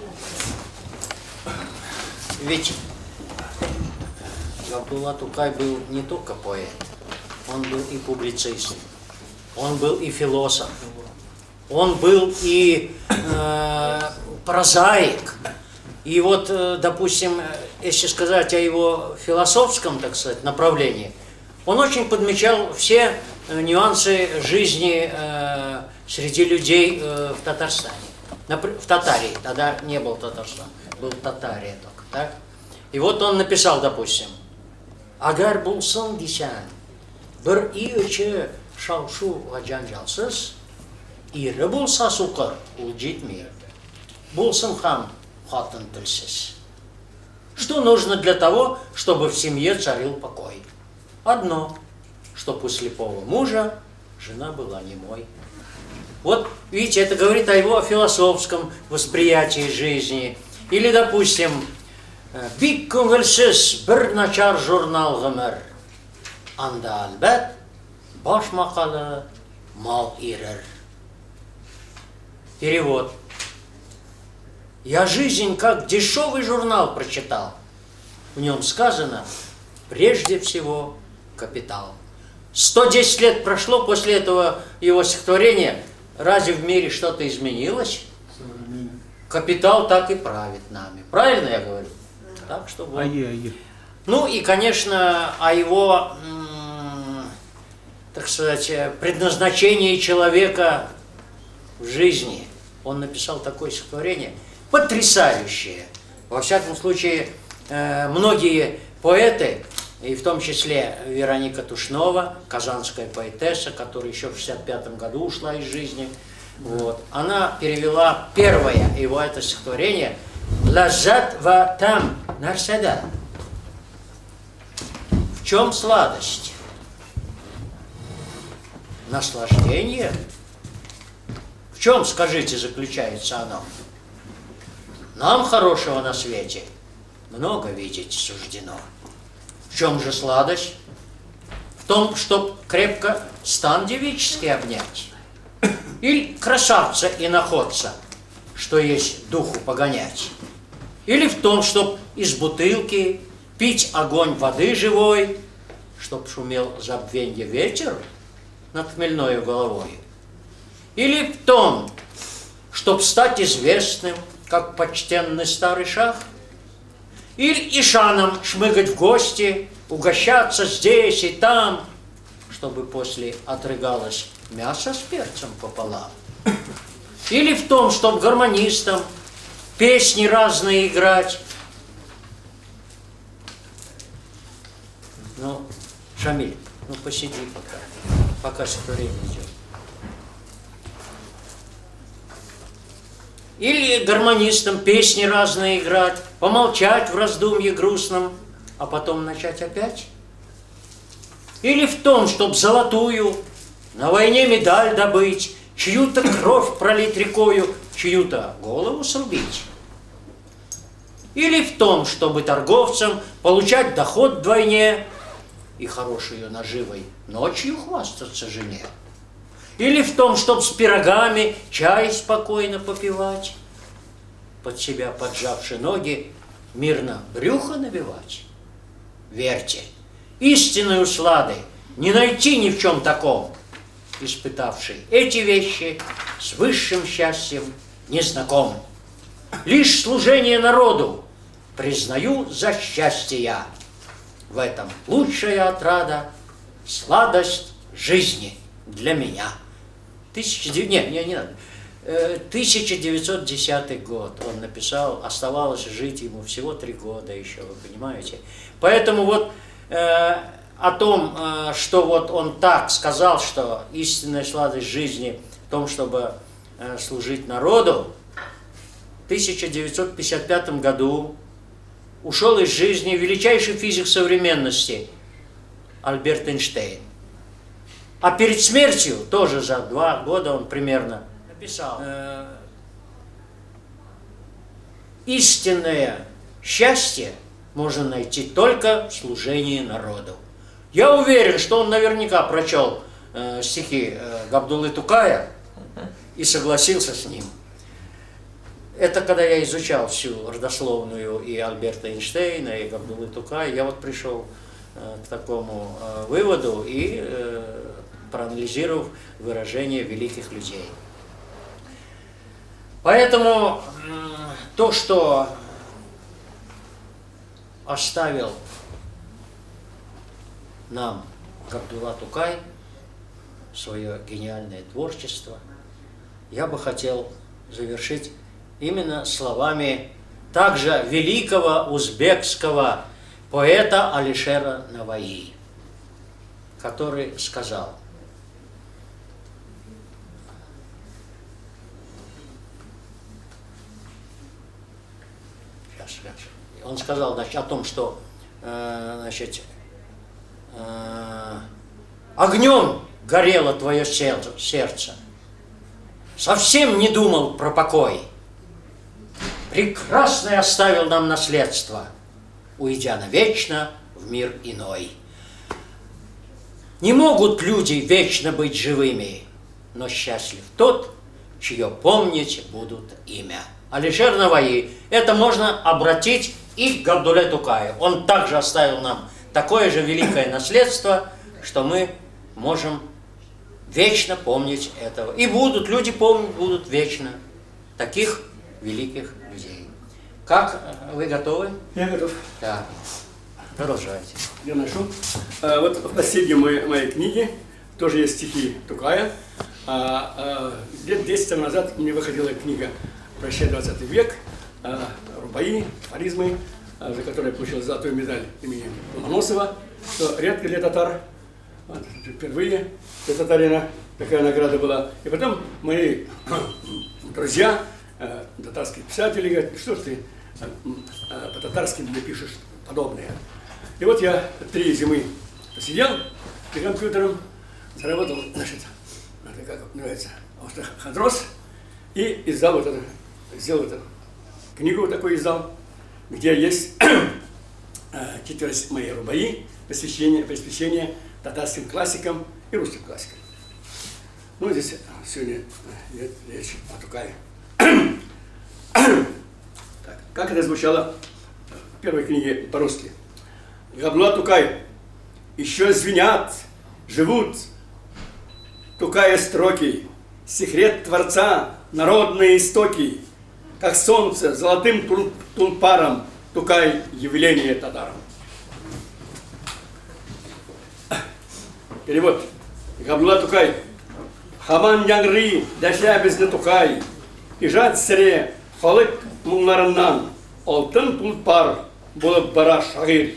Ведь Габдулла Тукай был не только поэт, он был и публицист, он был и философ, он был и прозаик. И вот, допустим, если сказать о его философском, так сказать, направлении, он очень подмечал все нюансы жизни среди людей в Татарстане. В Татарии, тогда не был Татарстан, был Татария только, так? И вот он написал, допустим, «Әгәр булсын дисәң, бер өй эче шау-шу вә җәнҗалсыз, ире булса сукыр, ул җитми, булсын һәм хатын телсез». Что нужно для того, чтобы в семье царил покой? Одно, чтоб у слепого мужа жена была немой. Вот, видите, это говорит о его философском восприятии жизни. Или, допустим, бик күңелсез бер начар журнал гомер. Анда, әлбәт, баш макала мал ирер. Перевод. Я жизнь как дешевый журнал прочитал. В нем сказано, прежде всего, капитал. 110 лет прошло после этого его стихотворения. Разве в мире что-то изменилось? Капитал так и правит нами. Правильно я говорю? Так что вот. Ну и, конечно, о его, так сказать, предназначении человека в жизни. Он написал такое стихотворение, потрясающее. Во всяком случае, многие поэты, и в том числе Вероника Тушнова, казанская поэтесса, которая еще в 65 году ушла из жизни, вот, она перевела первое его это стихотворение «Ләззәт вә тәм нәрсәдә». В чем сладость? Наслаждение? В чем, скажите, заключается оно? Нам хорошего на свете много видеть суждено. В чем же сладость? В том, чтоб крепко стан девический обнять. Или красавца и находца, что есть духу погонять. Или в том, чтоб из бутылки пить огонь воды живой, чтоб шумел забвенье ветер над хмельною головой. Или в том, чтоб стать известным, как почтенный старый шах. Или ишаном шмыгать в гости, угощаться здесь и там, чтобы после отрыгалось мясо с перцем пополам. Или в том, чтоб гармонистом песни разные играть. Ну, Шамиль, ну посиди пока, пока стихотворение идет. Или гармонистом песни разные играть, помолчать в раздумье грустном, а потом начать опять. Или в том, чтоб золотую на войне медаль добыть, чью-то кровь пролить рекою, чью-то голову срубить. Или в том, чтобы торговцам получать доход вдвойне и хорошую наживой ночью хвастаться жене. Или в том, чтоб с пирогами чай спокойно попивать, под себя поджавши ноги, мирно брюхо набивать. Верьте, истинной услады не найти ни в чем таком, испытавший эти вещи с высшим счастьем не знаком. Лишь служение народу признаю за счастье я. В этом лучшая отрада, сладость жизни для меня. 1910 год он написал, оставалось жить ему всего 3 года еще, вы понимаете. Поэтому вот о том, что вот он так сказал, что истинная сладость жизни в том, чтобы служить народу, в 1955 году ушел из жизни величайший физик современности Альберт Эйнштейн. А перед смертью, тоже за 2 года он примерно написал, истинное счастье можно найти только в служении народу. Я уверен, что он наверняка прочел стихи Габдуллы Тукая и согласился с ним. Это когда я изучал всю родословную и Альберта Эйнштейна, и Габдуллы Тукая, я вот пришел к такому выводу и проанализировав выражение великих людей. Поэтому то, что оставил нам Габдулла Тукай, свое гениальное творчество, я бы хотел завершить именно словами также великого узбекского поэта Алишера Наваи, который сказал: сейчас, сейчас. Он сказал, значит, о том, что значит, огнем горело твое сердце, совсем не думал про покой, прекрасное оставил нам наследство, уйдя навечно в мир иной. Не могут люди вечно быть живыми, но счастлив тот, чье помнить будут имя. Алишер Наваи. Это можно обратить и к Габдулле Тукаю. Он также оставил нам такое же великое наследство, что мы можем вечно помнить этого. И будут, люди помнить будут вечно таких великих людей. Как, вы готовы? Я готов. Да. Продолжайте. Я ношу. Вот в последней моей книге тоже есть стихи Тукая. Лет 10 тому назад мне выходила книга «Прощай, 20 век», рубаи, афоризмы, за которые я получил золотую медаль имени Ломоносова, что редко для татар. Вот, впервые для татарина такая награда была. И потом мои друзья, татарские писатели, говорят: что ж ты по-татарски напишешь подобное. И вот я 3 зимы посидел перед компьютером, заработал, значит, это как называется, остеохондроз, и издал вот это, сделал эту книгу вот такую издал, где есть 4 мои рубаи, посвящение татарским классикам и русским классикам. Ну, здесь сегодня речь о Тукае. Так, как это звучало в первой книге по-русски? Габдулла Тукай, еще звенят, живут Тукая строки, секрет Творца, народные истоки, как солнце золотым тулпаром, Тукай явление татарам. Перевод. Габдулла Тукай. Һаман яңгырый, дәшә безне Тукай. Иҗат сере халык моңнарыннан алтын тулпар булып бара шагыйрь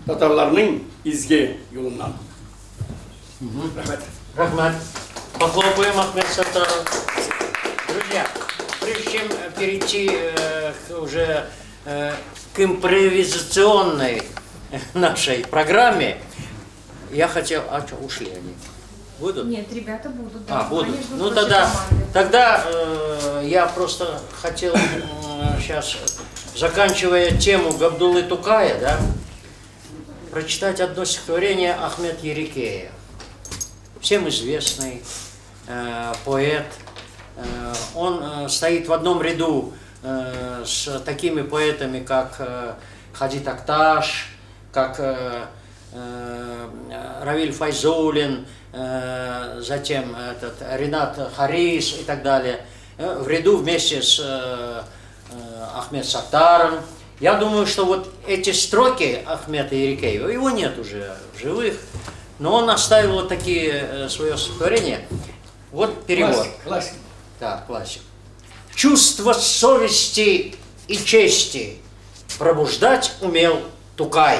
татарларның изге юлыннан. Рәхмәт. Рәхмәт. Похлопаем Ахмед Саттару. Друзья, прежде чем перейти уже к импровизационной нашей программе, я хотел... А что, ушли они? Будут? Нет, ребята будут. Да. А, будут. Они ждут Ну вашей тогда, команды. тогда я просто хотел сейчас, заканчивая тему Габдуллы Тукая, да, прочитать одно стихотворение Ахмед Ерикея. Всем известный поэт. Он стоит в одном ряду с такими поэтами, как Хади Такташ, как Равиль Файзуллин, затем этот Ренат Харис и так далее. В ряду вместе с Ахмед Саттаром. Я думаю, что вот эти строки Ахмеда Ерикеева, его нет уже в живых, но он оставил вот такие свое стихотворение. Вот перевод. Классик, классик. Да, классик. Чувство совести и чести пробуждать умел Тукай.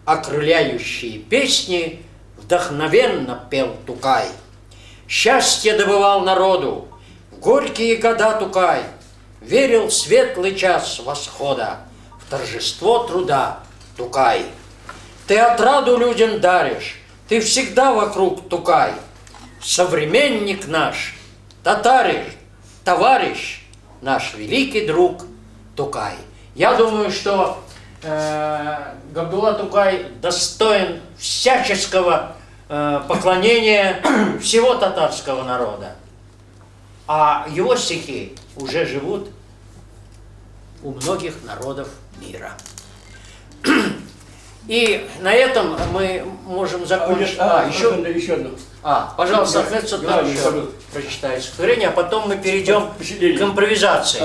Окрыляющие песни вдохновенно пел Тукай. Счастье добывал народу, в горькие года Тукай верил в светлый час восхода, в торжество труда Тукай. Ты отраду людям даришь, ты всегда вокруг Тукай. Современник наш, татарин, товарищ, наш великий друг Тукай. Я думаю, что Габдулла Тукай достоин всяческого поклонения всего татарского народа. А его стихи уже живут у многих народов мира. И на этом мы можем закончить. А, еще, еще одно. А, пожалуйста, Ахмед Султанович Главное, еще забыл. прочитает стихотворение, а потом мы перейдем Впечатление. к импровизации.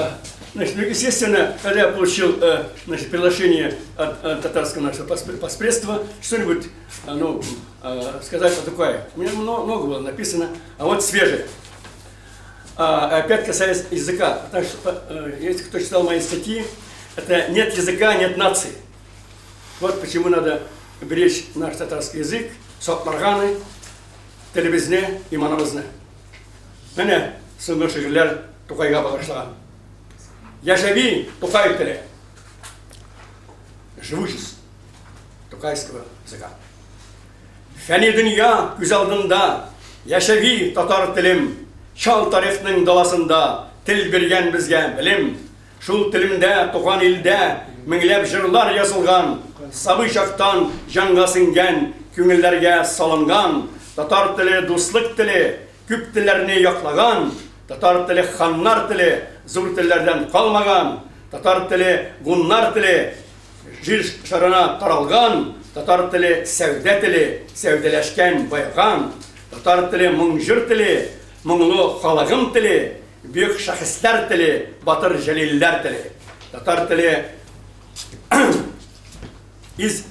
Значит, ну, естественно, когда я получил значит, приглашение от татарского нашего поспредства, что-нибудь ну, сказать о Тукае. У меня много было написано, а вот свежее. Опять касаясь языка, потому что, если кто читал мои статьи, это нет языка, нет нации. Вот почему надо беречь наш татарский язык, сакларга телебезне, иманыбызны. Менә соңгы шигырьләр Тукайга багышлаган. Яшәви Тукай теле. Живучесть тукайского языка. Фәни дөнья күз алдында, яшәви татар телем, чал тарихның даласында тел биргән безгә белем. Шул телемдә туган илдә меңләп җырлар язылган, сабый чактан җанга сеңгән, күңелләргә салынган. Татар теле дуслык теле, күп телләрне яклаган. Татар теле ханнар теле, зур телләрдән калмаган. Татар теле гуннар теле, җир шарына таралган. Татар теле сәүдә теле, сәүдәләшкән, баеган. Татар теле моң җыр теле, моңлы халыгым теле, бөек шәхесләр теле, батыр Җәлилләр теле. Татар теле из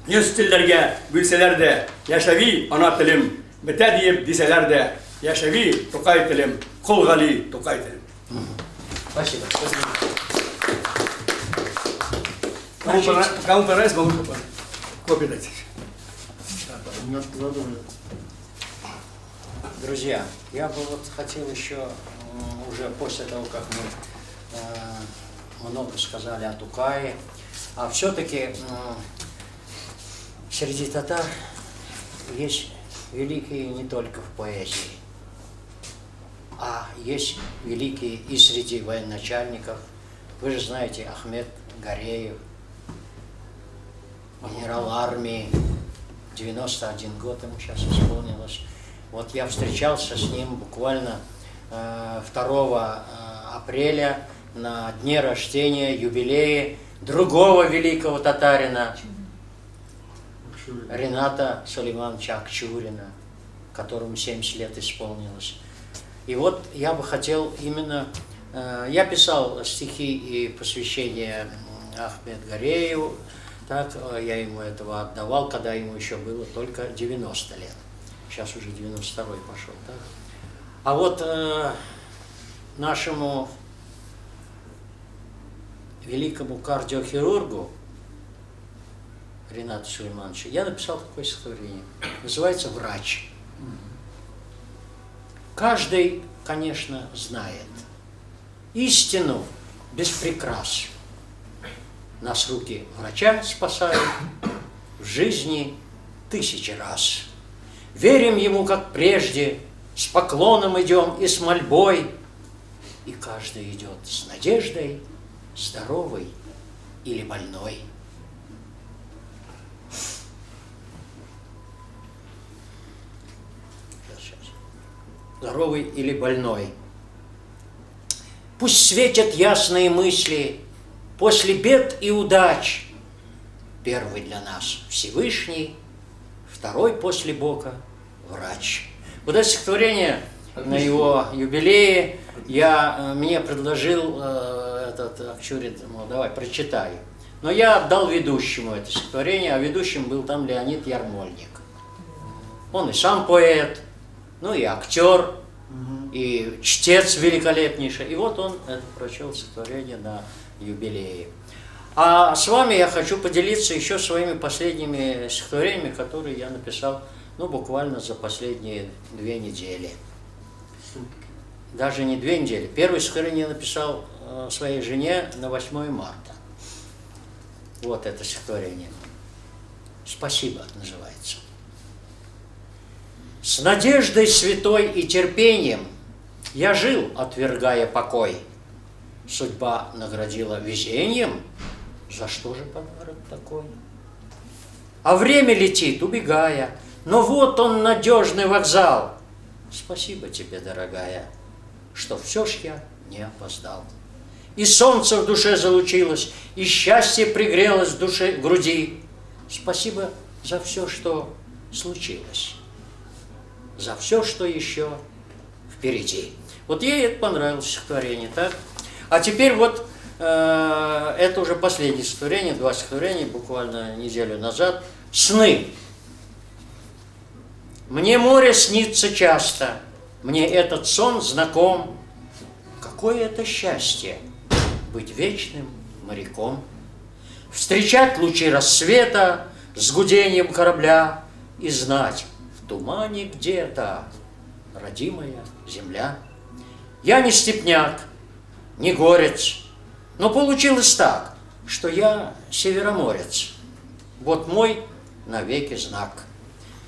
йөз телләргә бүлсәләр дә, яшәви ана телем, бетә диеп дисәләр дә, яшәви Тукай телем, Кол Гали Тукай телем. Спасибо. Кому понравится, могу копию дать. Друзья, я бы вот хотел еще уже после того, как мы много сказали о Тукае, а все-таки среди татар есть великие не только в поэзии, а есть великие и среди военачальников. Вы же знаете Ахмед Гареев, генерал армии, 91 год ему сейчас исполнилось. Вот я встречался с ним буквально 2 апреля на дне рождения, юбилее другого великого татарина, Рената Сулеймановича Акчурина, которому 70 лет исполнилось. И вот я бы хотел именно... Я писал стихи и посвящение Ахмед Гарееву, так, я ему этого отдавал, когда ему еще было только 90 лет. Сейчас уже 92-й пошел, так? А вот нашему великому кардиохирургу Ренату Сулеймановичу я написал такое стихотворение. Называется «Врач». Каждый, конечно, знает истину без прикрас. Нас руки врача спасают в жизни тысячи раз. Верим ему, как прежде, с поклоном идем и с мольбой. И каждый идет с надеждой, здоровый или больной. Сейчас, сейчас. Здоровый или больной. Пусть светят ясные мысли после бед и удач. Первый для нас Всевышний, второй после Бога врач. Вот это стихотворение на его юбилее мне предложил этот Акчурин, мол, давай, прочитай. Но я отдал ведущему это стихотворение, а ведущим был там Леонид Ярмольник. Он и сам поэт, ну и актер, и чтец великолепнейший. И вот он это прочел стихотворение на юбилее. А с вами я хочу поделиться еще своими последними стихотворениями, которые я написал, ну, буквально за последние 2 недели. Даже не 2 недели. Первое стихотворение я написал своей жене на 8 марта. Вот это стихотворение. «Спасибо» называется. С надеждой святой и терпением я жил, отвергая покой. Судьба наградила везением, за что же подарок такой? А время летит, убегая, но вот он, надежный вокзал. Спасибо тебе, дорогая, что все ж я не опоздал. И солнце в душе залучилось, и счастье пригрелось в душе, в груди. Спасибо за все, что случилось, за все, что еще впереди. Вот ей это понравилось стихотворение, так? А теперь вот, это уже последнее стихотворение, 2 стихотворения, буквально неделю назад. «Сны». Мне море снится часто, мне этот сон знаком. Какое это счастье быть вечным моряком. Встречать лучи рассвета с гудением корабля и знать, в тумане где-то родимая земля. Я не степняк, не горец, но получилось так, что я североморец. Вот мой навеки знак.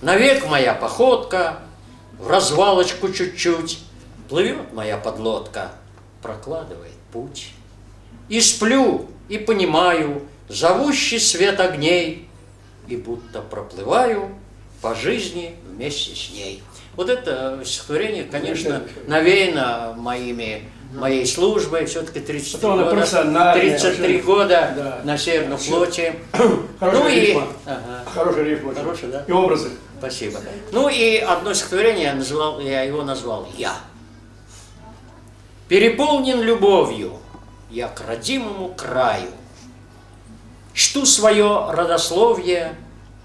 Навек моя походка, в развалочку чуть-чуть, плывет моя подлодка, прокладывает путь. И сплю, и понимаю зовущий свет огней, и будто проплываю по жизни вместе с ней. Вот это стихотворение, конечно, навеяно моей службой, все-таки 33 года, да, на Северном флоте. Хорошая рифма. Ага. Хорошая рифма. Хорошая, да? И образы. Спасибо. Ну и одно стихотворение я его назвал «Я». Переполнен любовью я к родимому краю. Чту свое родословие,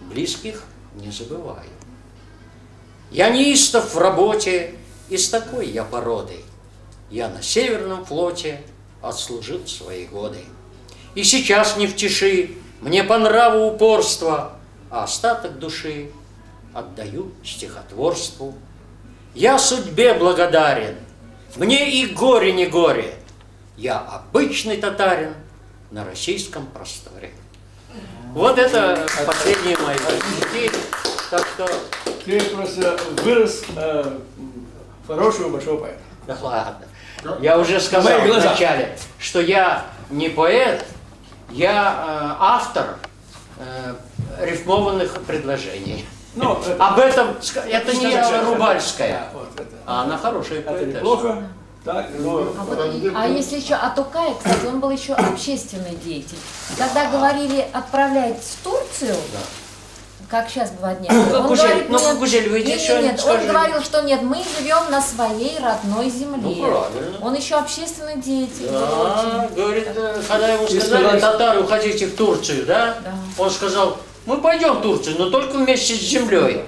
близких не забываю. Я неистов в работе, из такой я породы. Я на Северном флоте отслужил свои годы. И сейчас не в тиши, мне по нраву упорство, а остаток души отдаю стихотворству. Я судьбе благодарен, мне и горе не горе. Я обычный татарин на российском просторе. Вот это последние мои стихи. Так что... Ты просто вырос хорошего большого поэта. Да ладно. Я уже сказал в начале, что я не поэт, я автор рифмованных предложений. Ну, об этом, это не Рубальская, а она хорошая поэтесса. Это неплохо. Так, но... А если еще о Тукае, кстати, он был еще общественный деятель. Когда говорили отправлять в Турцию, да, как сейчас бывает, нет. Он говорит, нет, он говорил, что нет, мы живем на своей родной земле. Ну, правильно. Он еще общественный деятель. Да, говорит, когда ему сказали, татары, уходите в Турцию, да? Да. Он сказал, мы пойдем в Турцию, но только вместе с землей.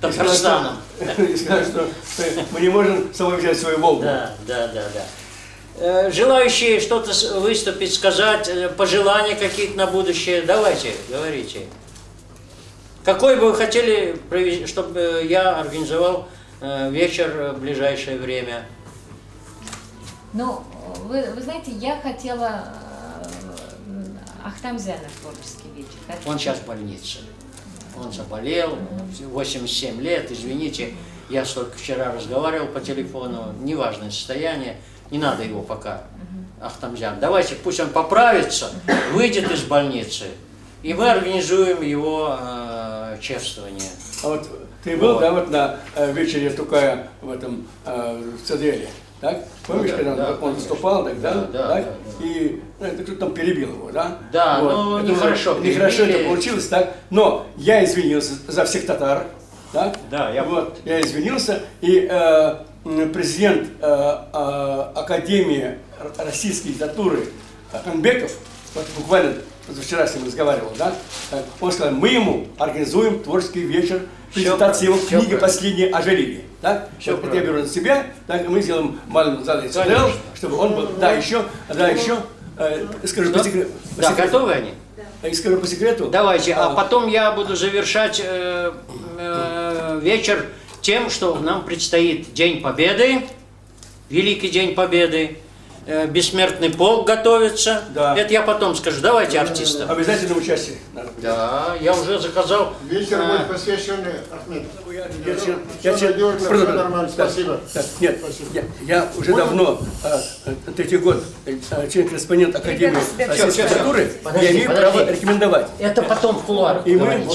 Татарстаном. И сказали, что мы не можем с собой взять свою Волгу. Да, да, да, да. Желающие что-то выступить, сказать, пожелания какие-то на будущее, давайте, говорите. Какой бы вы хотели, чтобы я организовал вечер в ближайшее время? Ну, вы знаете, я хотела Ахтамзяна творческий вечер. Он сейчас в больнице. Он заболел, 87 лет, извините, я столько вчера разговаривал по телефону, неважное состояние, не надо его пока, Ахтамзян. Давайте, пусть он поправится, выйдет из больницы, и мы организуем его чествование. А вот ты был, вот, да, вот на вечере Тукая в этом, в Цеделе, так? Помнишь, ну, да, когда он выступал тогда, да, да, так? Да, да. И кто-то там перебил его, да? Да, вот. Но нехорошо. Нехорошо это получилось, так? Но я извинился за всех татар, так? Да, я... Вот, я извинился, и президент Академии российской литературы Ханбеков, вот буквально вчера с ним разговаривал, да? Так, он сказал, мы ему организуем творческий вечер, презентация его книги «Последнее ожерелье». Так? Вот это я беру на себя, так, мы сделаем маленький зале, чтобы он был. Да, еще, скажу по секрету. Да, готовы они? Да. Скажу по секрету. Давайте, а потом я буду завершать вечер тем, что нам предстоит День Победы, Великий День Победы. Бессмертный полк готовится. Да. Это я потом скажу. Давайте артистов. Обязательно участие надо. Да, я уже заказал. Вечер будет посвящен Ахмету. Все нормально, спасибо. Нет, спасибо. Я уже давно, третий год, член-корреспондент Академии российской литературы, я имею право рекомендовать. Это потом в кулуарах. И мы...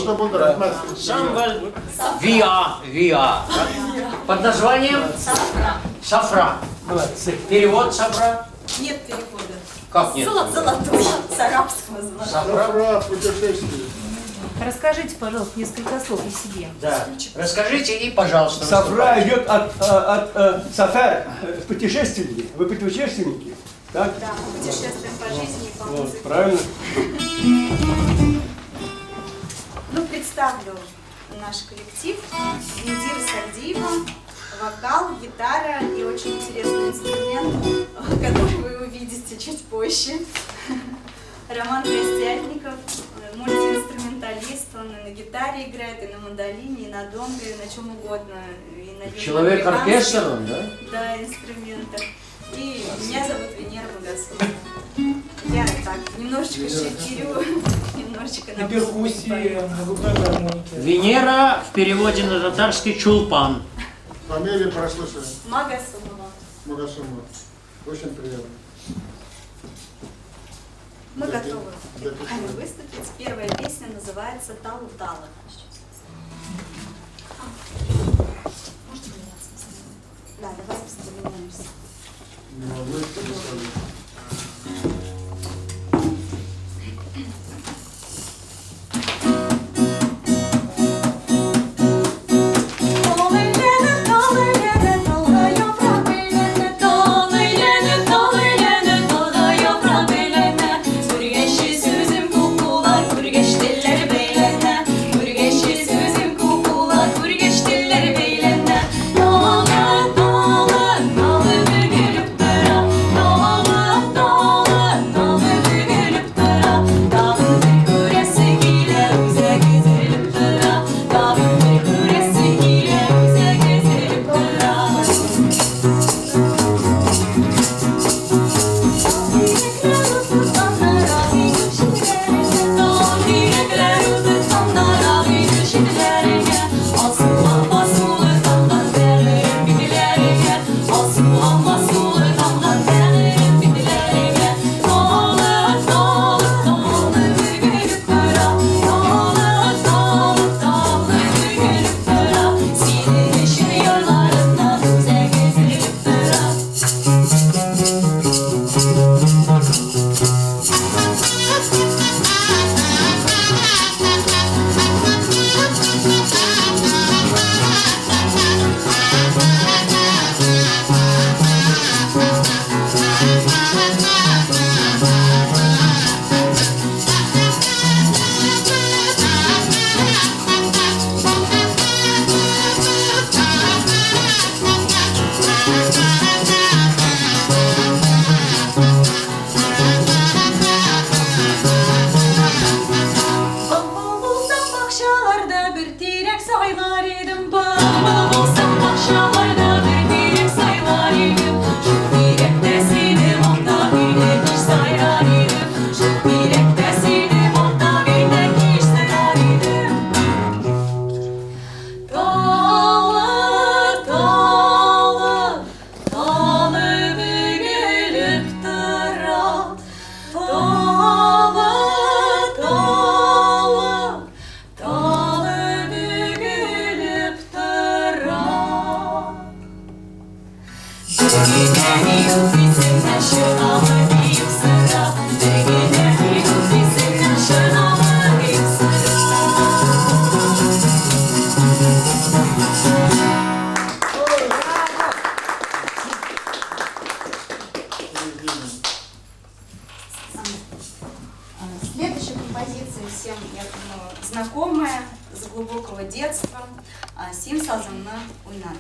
Самвель Виа. Под названием Сафра. Сафра. Молодцы. Перевод Сафра? Нет перевода. Как нет? Золотой, с арабского золотой. Сафра, путешествие. Расскажите, пожалуйста, несколько слов о себе. Да. Расскажите и, пожалуйста. Сафра идет от сафар, путешественники. Вы путешественники, так? Да, мы путешествуем по жизни и по музыке. Правильно. Ну, представлю наш коллектив. Индира Сагдиева, вокал, гитара и очень интересный инструмент, который вы увидите чуть позже. Роман Костятников, мультиинструменталист, он и на гитаре играет, и на мандолине, и на домбре, и на чем угодно. И на человек-оркестр он, да? Да, инструментах. И меня зовут Венера Магасумова. Я так, немножечко шикерю, немножечко на перкуссии, на губной гармонике. Венера в переводе на татарский чулпан. Фамилию прослушали. Магасумова. Магасумова. Очень приятно. Мы готовы выступить. Первая песня называется «Талу-тала». Можно поменяться? Да, давай поменяемся. Следующая композиция всем, я думаю, знакомая с глубокого детства. «Син сазымны уйнады».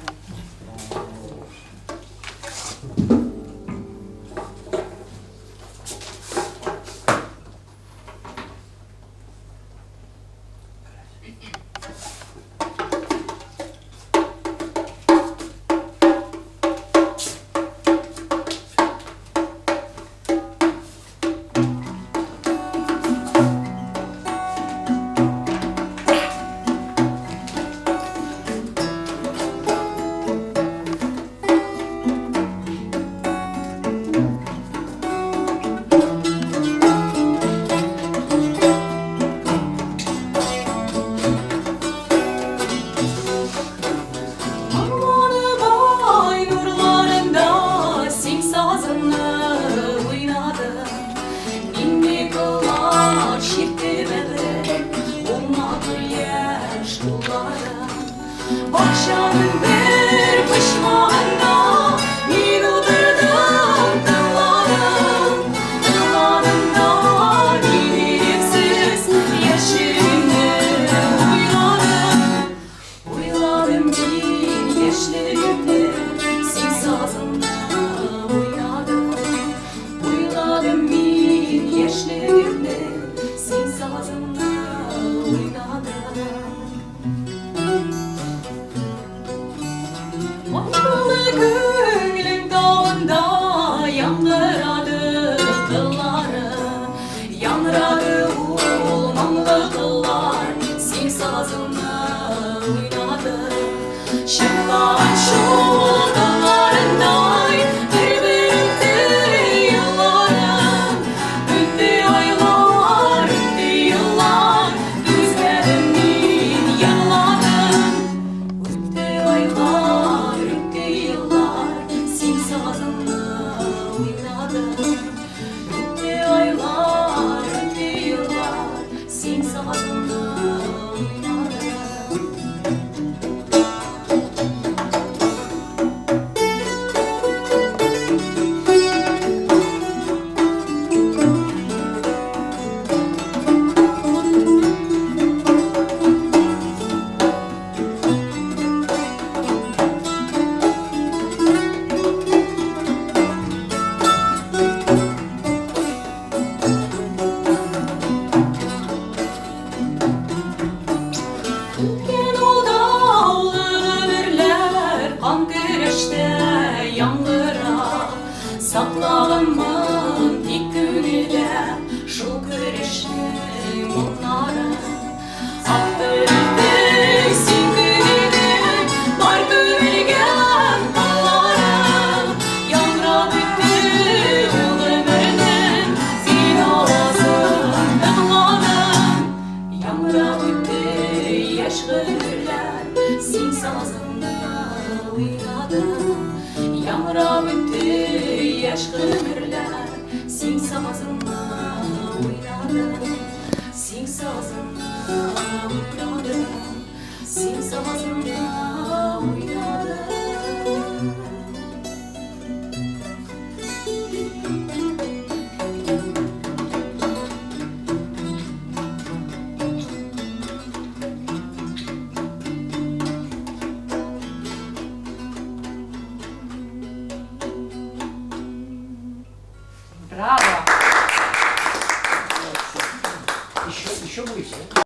Яңгырады кыллары, яңгырады ул моңлы кыллар, син сазыңны уйнады. Чыңлан шул кылларындай бер-бер елларым, үтте айлар, үтте еллар, түзмәдем мин, еладым. Үтте айлар, үтте еллар, син сазыңны уйнадың. Үтте айлар, үтте еллар, син сазыңны уйнадың. Үткән ул даулы гомерләр, кан көрәштә яңгырап, саклаганмын тик күңелдә шул көрәшнең моңнарын. Акты үтте син күңелнең бар күргән тауларың, яңгырап үтте ул гомернең син авазын тыңладың. Яңгырап үтте яшь гомерләр, син сазыңны уйнадың. Яңгырап үтте яшь гомерләр, син сазыңны уйнадың. Син сазыңны уйнадың, син сазыңны уйнадың. Браво! Еще, еще будете?